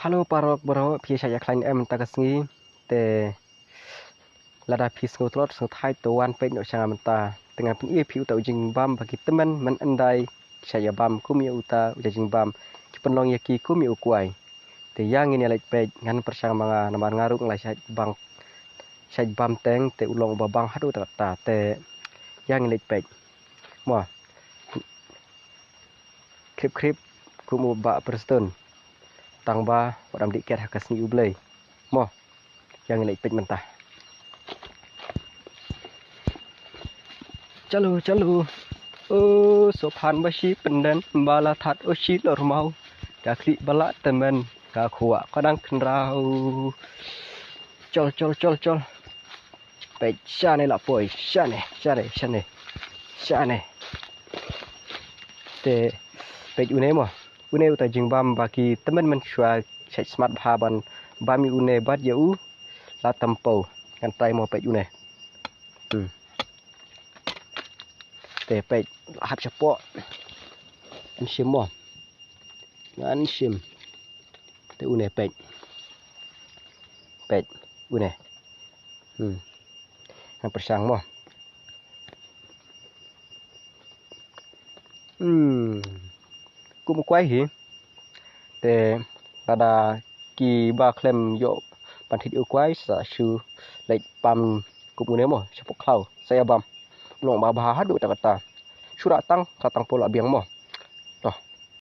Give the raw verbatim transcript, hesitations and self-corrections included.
Hello paralok baroh, phi shait ïa khlaiñ em mynta ka sngi? Te lada phi sngew tlot sngew thait to wan peit noh sha nga mynta. Te ngan pyni ïa phi uta u jingbam ba ki tymmen mynhyndai ki shait ïa bam kum ïa uta u jingbam, ki pynlong ïa ki kum ïa u kwai. Te ïa ngin ïa leit peit, ngan pyrshang ma nga namar nga ruh nga la shait bam, shait bam teng te u long uba bang haduh katta. Te ïa ngin leit peit mo. Khrip khrip kum u Bah Prestone. Tang ba wat dang dih ket ha ka sngi U Blei. Mo. Ïa ngin leit peit mynta. Chalo chalo. O sophan ba shi pynden ba la that o shi lor mau. Ka khlieh ba la tymmen ka khuwa ka dang khynraw. Chol chol chol chol. Peit shane la poi, shane shane shane shane. Te peit une mo. Une uta jingbam ba ki tymmen mynshuwa shait smat bha ban bam ïa une bad ïa u la tympew. Ngan trai mo peit une. Hmm. Te peit la hap shapoh. Ngan shim mo. Ngan shim. Te une peit. Peit une. Hmm. Ngan pyrshang mo. Hmm. Kum u kwai hi. Te lada kiba khlem ïoh ban thied u kwai sa shu leit bam kum une mo, shapoh khlaw sa ïa bam. Long ba bha haduh katta katta. Shu rah tang ka tang pula biang mo.